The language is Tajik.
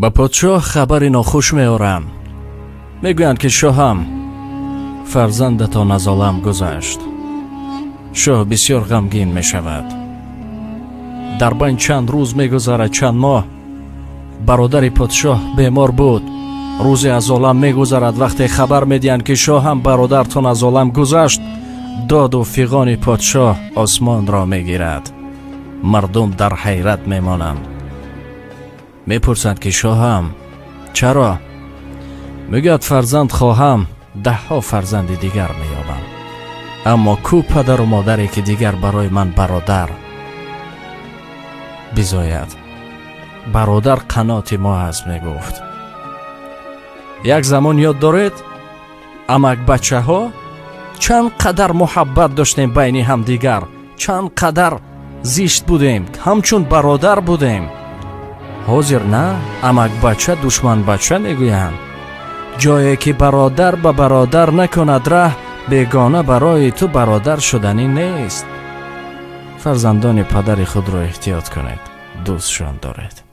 Ба подшоҳ хабари нохуш меоранд. Мегӯянд, ки шоҳам, фарзандатон аз олам гузашт. Шоҳ бисёр ғамгин мешавад. Дар байн чанд рӯз мегузарад, чанд моҳ. Бародари подшоҳ бемор буд. Рӯзе аз олам мегузарад. Вақте хабар медиҳанд, ки шоҳам, бародартон аз олам гузашт, доду фиғони подшоҳ осмонро мегирад. Мардум дар ҳайрат мемонанд. Мепурсанд, ки шоҳам, чаро? Мегӯяд: фарзанд хоҳам, даҳҳо фарзанди дигар меёбам, аммо кӯ падару модаре, ки дигар барои ман бародар бизояд? Бародар қаноти мо аст, мегуфт. Як замон ёд доред, амакбачаҳо чанд қадар муҳаббат доштем байни ҳамдигар, чанд қадар зишт будем, ҳамчун бародар будем. Ҳозир на амакбача, душманбача мегӯянд. Ҷое ки бародар ба бародар накунад раҳ, бегона барои ту бародар шуданӣ нест. Фарзандони падари худро эҳтиёт кунед, дӯстшон доред.